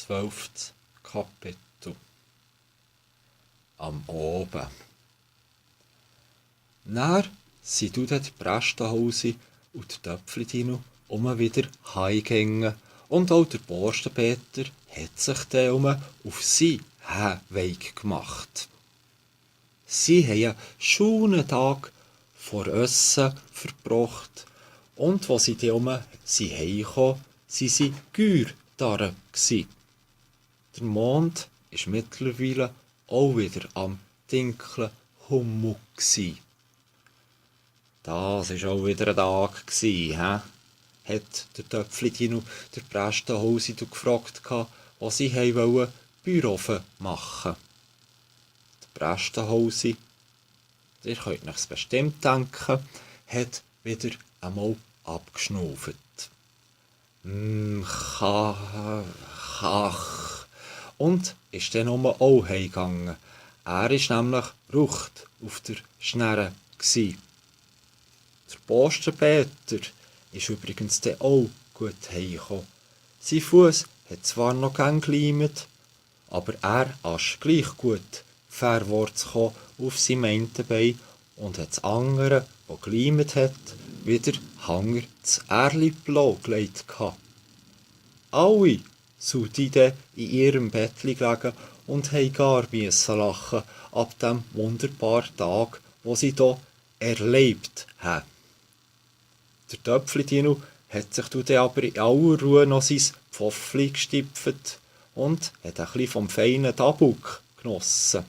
12. Kapitel. Am Oben. Dann sind die Prästenhäuser und die Töpfchen wieder heimgegangen und auch der Borstenpeter hat sich dann auf seinen Weg gemacht. Sie haben einen schönen Tag vor Essen verbracht und als sie dann heimkamen, waren sie Geuer. Der Mond war mittlerweile auch wieder am dunklen Himmel. Das war auch wieder ein Tag, hat der Töpfli-Dino der Prästenhausi gefragt, was sie Bürofen machen wollten. Der Prästenhausi, ihr könnt euch bestimmt denken, hat wieder einmal abgeschnauft. Chach. Und ist dann auch heimgegangen. Er war nämlich Rucht auf der Schnarre. Der Borstenpeter ist übrigens dann auch gut heimgekommen. Sein Fuß hat zwar noch gern geleimt, aber er ist gleich gut vorwärts gekommen auf seinem einen Bein und hat das andere, das geleimt hat, wieder Hanger das Ärli gelegt. Alle sind dann in ihrem Bettli gelegen und mussten gar lachen ab dem wunderbaren Tag, den sie hier erlebt haben. Der Töpfli-Dino hat sich dann aber in aller Ruhe noch sein Pfäffli gestipft und hat ein bisschen vom feinen Tabak genossen.